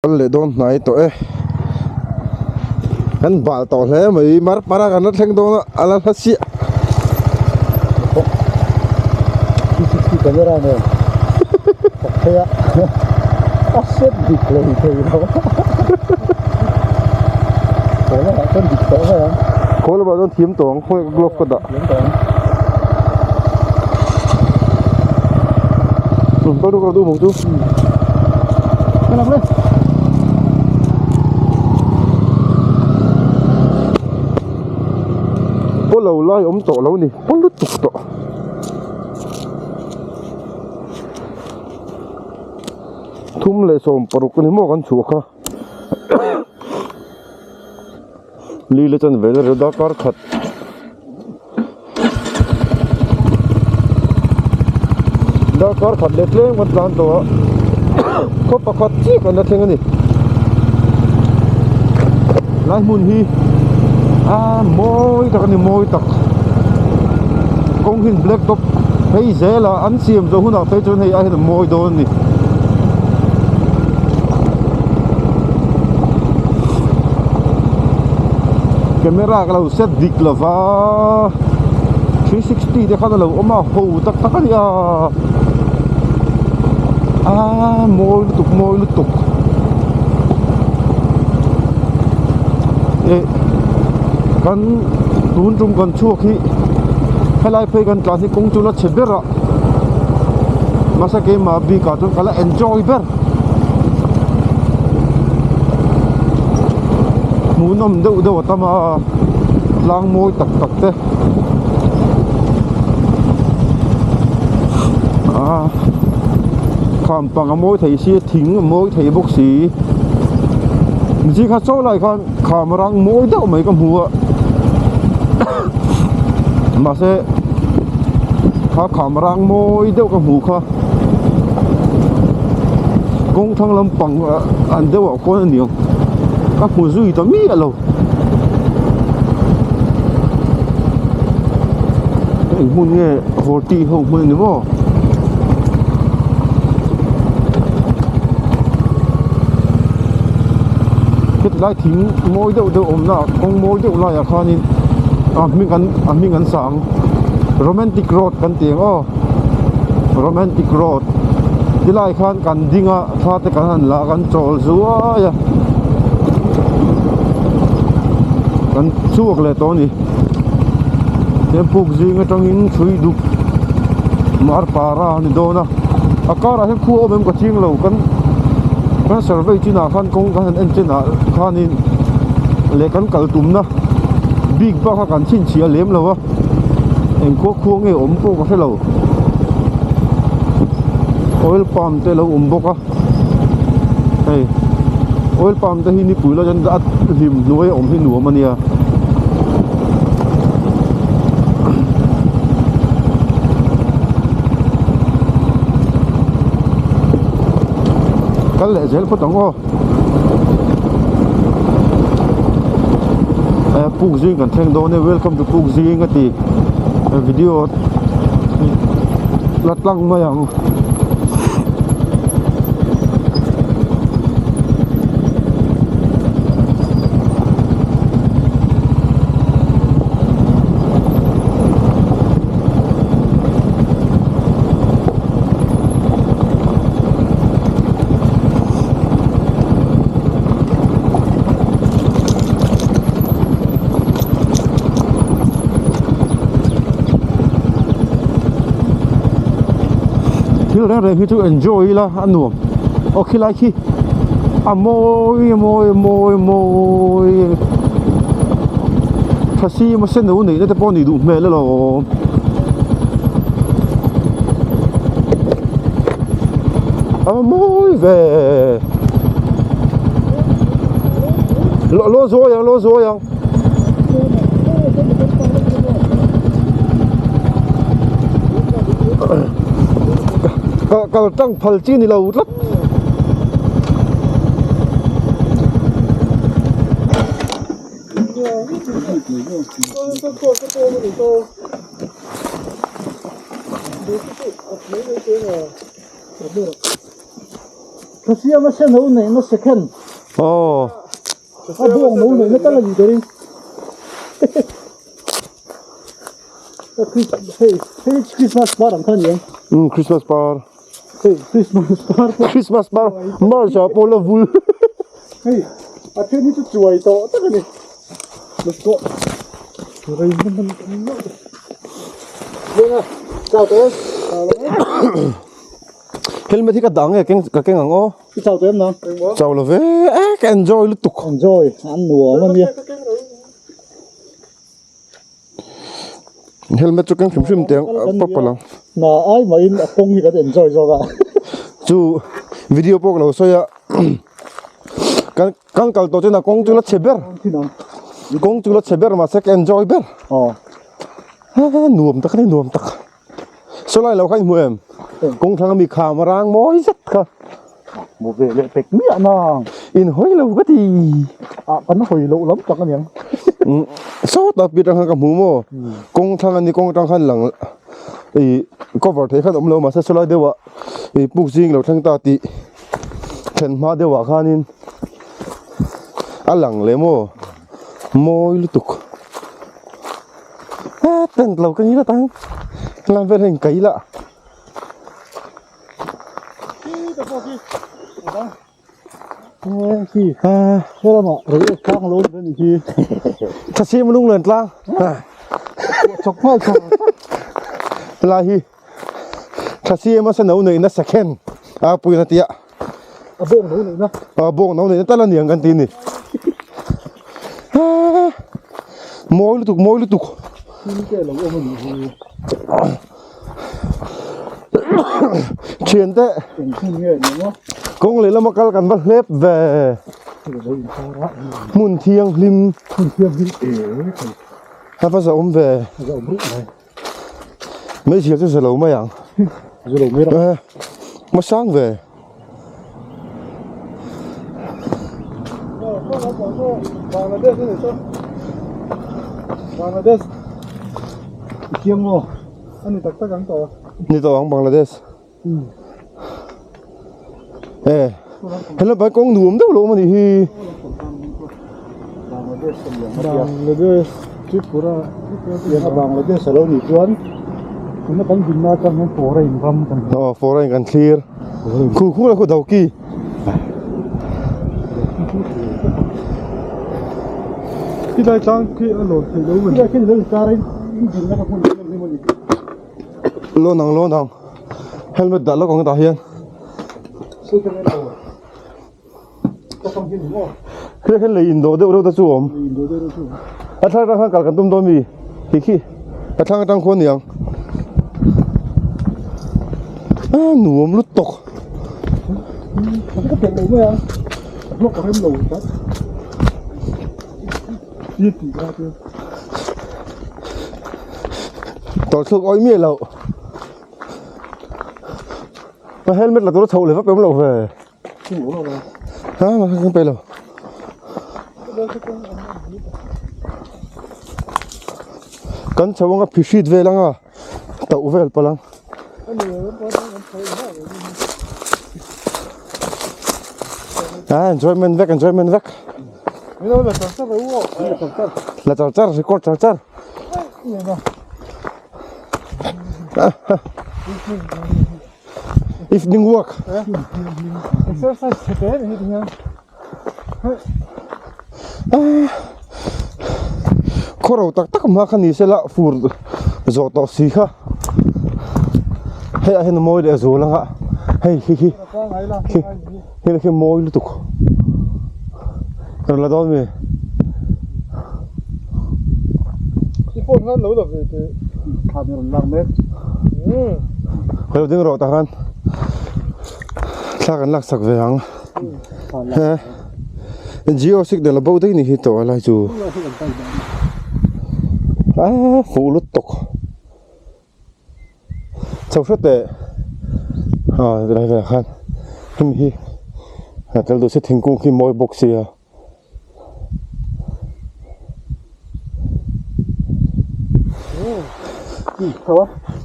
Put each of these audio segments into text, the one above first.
Kal leh dawn hnai tawh e kan bal tawh hle mai mar para kan la thleng dawn a a la hla chiah 360 camera nen thawk phei a a set dik hlei thei lo khaw lamah chuan dik tawh mai ang khaw lamah chuan thiam tawh ang khawi glove ka dah thiam tawh ang kal duh kal duh bawk chu ka lam le paw lo lai awm tawh lo ni paw lutuk tawh thum leh sawm paruk a ni maw kan chhuah kha li la chan ve la darkar khat. Darkar khat leh tlem kan tlan tawh a khaw pakhat chiah kan la thleng a ni lai hmun hi a mawi tak a ni mawi tak kawng hi black top phei zel a an siam zawh hunah phei chuan hei ai hian a mawi dawn a ni. Camera ka lo set dik lo va 360 te khan a lo awm a ho tak tak a ni a aaa mawi lutuk mawi lutuk eh kan tun tum kan chhuak hi helai phei kan tlan hi kawng chu la chhe ber a mahse keimah bik ah chuan ka la enjoy ber. Hmuhnawm deuh deuh a tam a tlang mawi tak tak te ah kham pang a mawi thei si a thing a mawi thei bawk si zing kha chaw lai khan kham rang mawi deuh mai ka hmu a mahse kha kham rang mawi deuh ka hmuh kha. Kawng thlang lampang an deuh ah khuan a ni ang ka hmu zui ta miah lo eng hmun nge horti ho hmun a ni maw heti lai thing mawi deuh deuh awmna ah kawng mawi deuh laiah khanin a hming an a hming an sa ang romantic road kan ti ang aw. Romantic road tilai khan kan ding a thla te kan han la a kan chawl zuai a kan chhuak leh tawh a ni he puk zing atangin hrui dup mar para a ni dawn a a karah hian khua awm em ka ching lo kan kan survey chinah khan kawng kan han en chinah khanin leh kan kal tumna bik bak kha kan chhinchhiah lem lo a. Eng khua khua nge awm pawh ka hre lo oil palm te lo awm bawk a hei oil palm te hi nipui la chuan a hlim hnuai a awm hi nuam a nia. Kal leh zel phawt ang aw. Eh puk zing kan thleng dawn e welcome to puk zing a ti video la tlang mai ang. Thil reng reng hi chu enjoy ila a nuam aw khilai khi a mawi mawi mawi mawi thasi mahse no neihna te pawh a nih duh hmel alawm. A mawi ve lo lo zuai ang lo zuai ang kal kal tang phal chi ni lo tlat Thasiama sen ho neihna second. Aw. A bawng no neihna tal a nih turin. Hei hei Christmas par ang kha a ni ang. Umm Christmas par. Hei Christmas par pawh. Christmas par March ah pawh la vul. Hei a then hi chu chuai tawh tak a ni. Let's go. Rei hman hman hman meuh. Lenga chau tawh em? Helmet hi ka dah nge keng ka keng ang aw. I chau tawh em nang? Chau lo ve e ka enjoy lutuk. Enjoy an nuam a nia. Helmet chu keng hrim hrim teh ang a pawp ang. Hna ai mahin a kawng hi kan enjoy zawk a. Chu video pawh ka lo sawi a kan kan kal tawh chuan a kawng chu la chhe ber kawng chu la chhe ber mahse ka enjoy ber. Aw. Nuam tak a ni nuam tak. Saw lai lo kha i hmu em? Kawng thlang ami kham a rang mawi zet kha. Hmu ve leh pek miah nang. In hawi lo ka ti. Ah kan hawi loh lam tak aniang. Sawtah pi atang khan ka hmu maw? Kawng thlang ani kawng atang khan lang ih cover theih khan awm lo mahse saw lai deuhah ih puk zing lo thleng ta tih thlen hma deuhah khanin a lang leh maw? Mawi lutuk. Tent lo ka ngil atang helai vel hian kai ila thasiam lung len tlang helai hi thasiam a sano neihna second a puiin a tia a bawng no neihna tal a niang kan ti a ni. Mawi lutuk mawi lutuk thian te kawng leh lama kal kan va hlep ve hmun thianghlim a va zahawm ve hmeichhia chu za lo mai ang hmasang ve. Ni tawh ang Bangladesh e helai pai kawng nuam deuh lo awm a nih hi. Bangladesh Tripura Bangladesh a lo nih chuan tuna kan dinna atang hian foreign ram kan aw foreign kan thlir. Khu khu la khu do ki. Ti lai tlang khi a lawn theih lo mani. Ti lai khi lo kar in din na ka hmun hi mani. Lo nang lo nang. Helmet dah lawk ang tah hian. Khi khan lei indawh deuh reuh te chu a awm. A thlang atang khan kal kan tum dawn mi? Khi khi a thlang atang khuan niang. A nuam lut tawk. Tawlthluk awih miah loh. Ka helmet la tur a chhoh leh vak em loh ve. Ha kan pe lo. Kan chho anga phihrit vel anga tauh vel palh ang. Ah enjoyment vek enjoyment vek. La char char record char char. Evening walk. Exercise chhe te ni hi hian. Khawro tak tak hma kha ni sela fur zawh tawh si kha. Hei ah hian a mawi leh a zual anga hei khi khi khi hei khi mawi lutuk. Rawn la dawn mi? I phone khan lo la ve teh. Thla ni rawn lak mek. Hello ding rawh tah khan thla kan lak sak ve ang. He Geo signal a bo daih ni hi tawh a lai chu. A fuh lutuk. Chho hret teh ah helai velah khan hemi hi a tel duh se thingkung khi mawi bawk sia.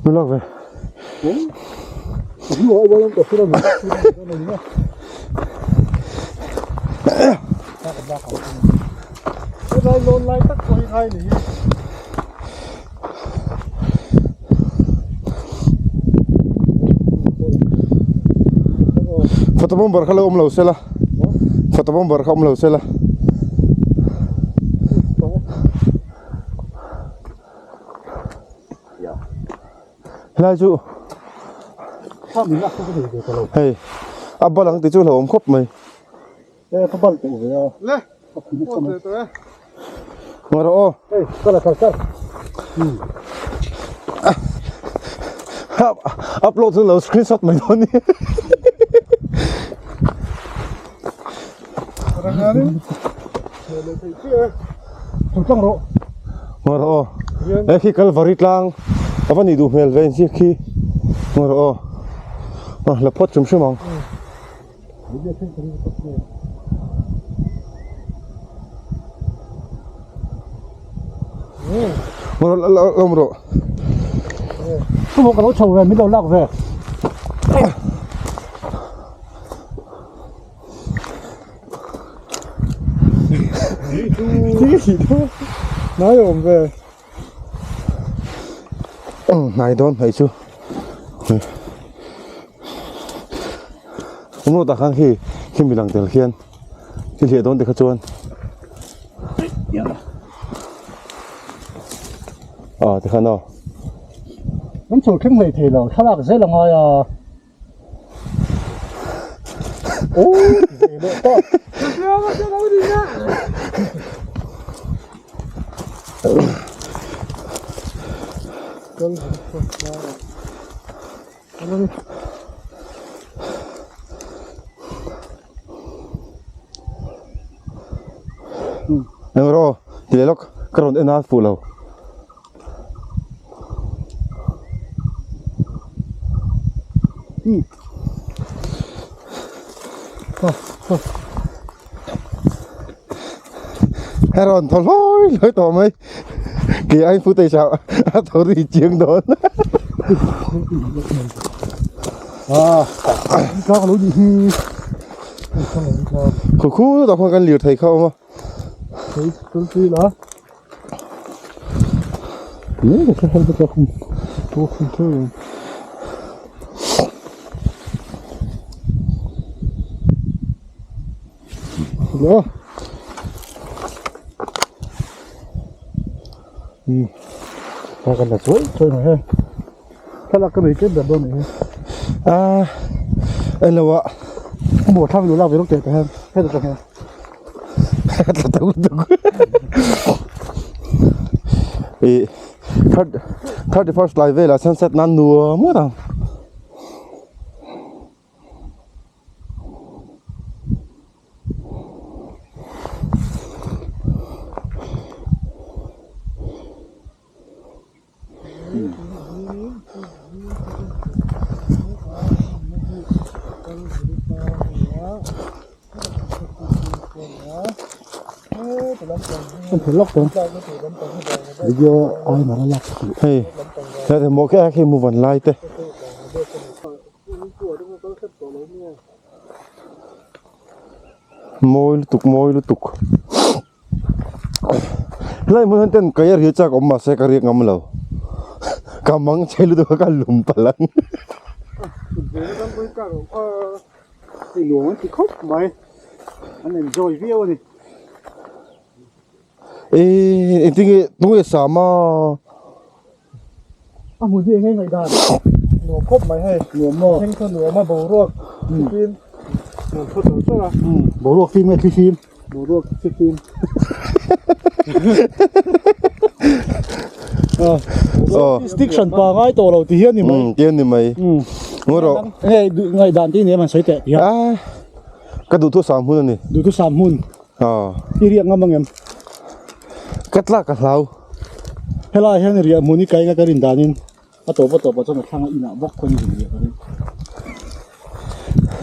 Nulak ve. Helai lawn lai tak pawh hi ngai ni hi. Photo bomber kha lo awm lo sela photo bomber kha awm lo sela. Helai chu hei a bal ang tih chu hlauhawm khawp mai. Ngaw rawh aw. Upload chu lo screenshot mai dawn ni. Ngaw rawh aw. He khi Kalvari tlang a va nih duh hmel ve inziak khi. Ngaw rawh aw. A la phawt hrim hrim ang. Ngaw rawh la awm rawh. Chuvang ka lo chho ve min lo lak ve. Hnai awm ve. Hnai dawn hmai chu. Awm lo tak khan khi khi mi lang tel khian khi hliah dawn te kha chuan. Ah tikhan aw. Kan chho thleng hlei thei lo thlalak zel a ngai a. Eng rawh ti leh lawk ka rawn en a fuh lo. A rawn thaw hlawi hlawi tawh mai kei aiin footage ah a thaw ri chiang dawn khu khu tah khuan kan lirthei kha a awm a. A englo ah tla ta lutuk ih third thirty first lai velah sunset nan nuam ngawt ang. Hei he maw khi mu van lai te. Mawi lutuk mawi lutuk. Helai hmun hian ten kei a riah chak awm mahse ka riak ngam lo ka mang chhe lutuk a ka lum palh ang. Eee engtin nge tunge sam a. A hmun hi eng nge ngaihdan nuam khawp mai hei nuam maw thleng kha nuam a boruak fim nuam khaw char char a boruak fim nge thli fim boruak thli fim stick hran pa ngai tawh lo ti hian ni mai ti hian ni mai ngawi rawh hei ngaihdan te ni em an sawi teh ti hian ka duhthusam hmun a ni duhthusam hmun i riak ngam ang em ka tlak ka hlau Helai hian riah hmun hi kainga ka rin danin a tawp a tawpah chuan a thlanga inah bawk khawn in riah ka ring.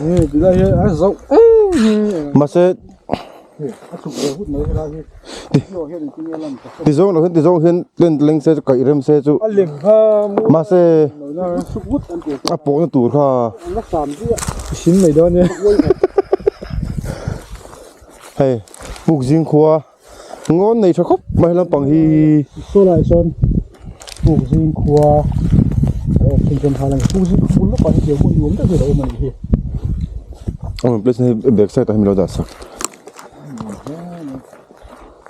Nge tilai hi a zauh em em. Mahse a chhuk ve hut mai helai hi. Ti hian engtin nge lan ka ti zawng lo hian ti zawng hian tent leng se chu kaih rem se chu. A lem kha mu. Mahse chhuk vut an ti. A pawhna tur kha. An la sam chiah. I sim mai dawn e. Hei puk zing khua ngawn nei tha khawp mai lampang hi. Saw lai sawn puk zing khua puk zing khua bul lawkah hian hmun nuam deuh hi a lo awm a nih hi. Awm place hi back side ah hian min lo dah sak.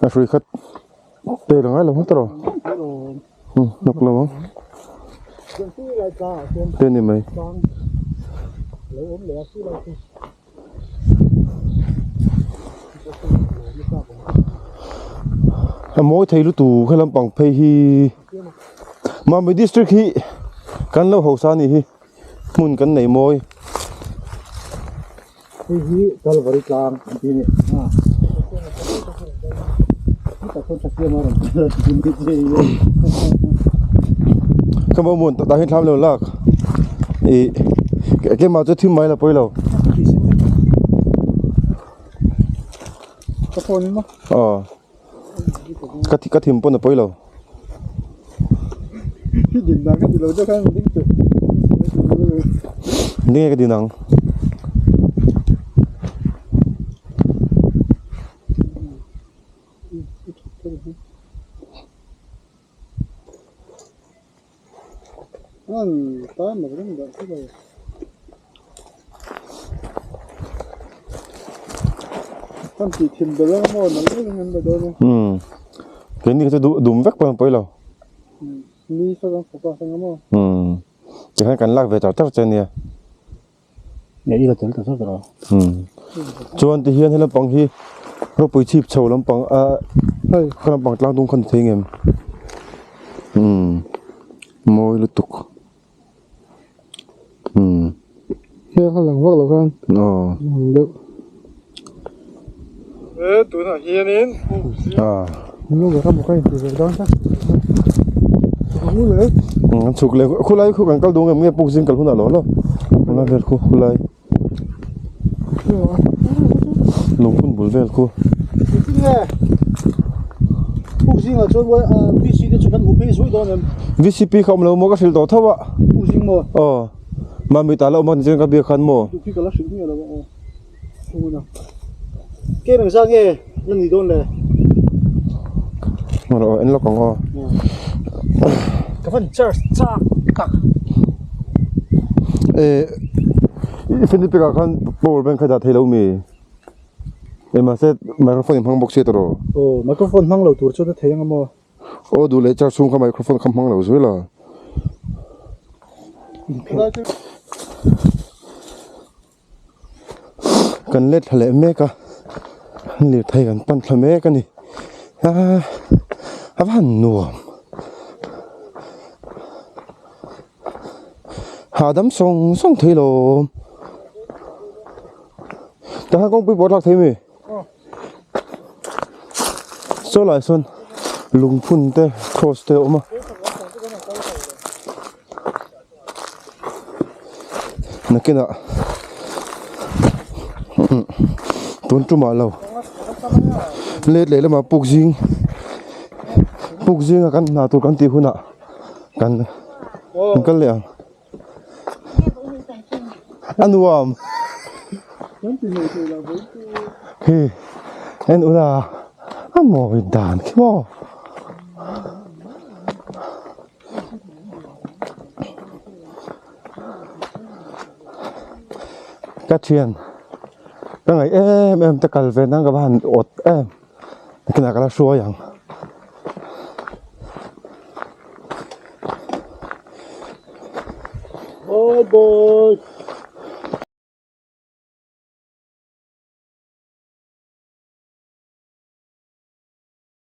A hrui khat Pel ngai lo hmawt rawh. Hnawk lo ang. Te ni mai. A mawi thei lutuk he lampang phei hi Mamit district hi kan lo hausa a nih hi hmun kan nei mawi. Hei hi Calvary tlang an ti a ni. Ka mo mun tah hian thlam lo lak ih keimah chu thim mai la pawi lo. Ka phone in maw? Aw ka thim pawn a pawi lo. Nge ka din ang. Umm keini kha chu dum vek pawh an pawi lo umm tikhan kan lak ve char char che ania umm chuan tihian he lampang hi ropui chhip chho lampang ah kha lampang tlang dung kha ni thei ngem umm mawi lutuk. Umm. Heng a lang vak lo khan. Aw. Ang deuh. E tunah hianin Ah. Lo ka ram ka inti ve dawn ta. Ang le. An chhuk leh khulai khu kan kal duh ngem nge puk zing kal hunah lo lo. Khulai vel khu khulai. Lungphun bul vel khu. Puk zingah chuan VC te chu kan hmu phei zui dawn em? VCP kha awm lo maw ka hrilh tawh tho a. Puk zing maw? Aw. Mami ta la awm a ni chuan ka biak khan maw? Duh khi ka la hrilh miah lo a aw. Thungun a. Ke reng zah nge la ni dawn le? Aw en lawk ang aw. Ka van charge chak tak. Eh i phone pek ah khan power bank kha dah thei lo mi? Eh mahse microphone in hmang bawk sia tawh. Aw microphone hmang lo tur chuan a thei ang a maw? Aw duh leh charge chhung kha microphone kha hmang lo zui la. Kan let thla leh mek a lirthei kan pan thla mek a ni ah a va han nuam hahdam sawng sawng thei lo tah hian kawngpui pawh a thlak thei ami saw lai sawn lungphun te cross te a awm a. Nakinah tun tumah lo let leh lamah puk zing puk zinga kan hna tur kan tih hunah kan kal leh ang a nuam hi en ula a mawi dan khi maw. Ka thian ka ngaih em em te kal ve nan ka va han awt em nakinah ka la hruai ang. Bye bye.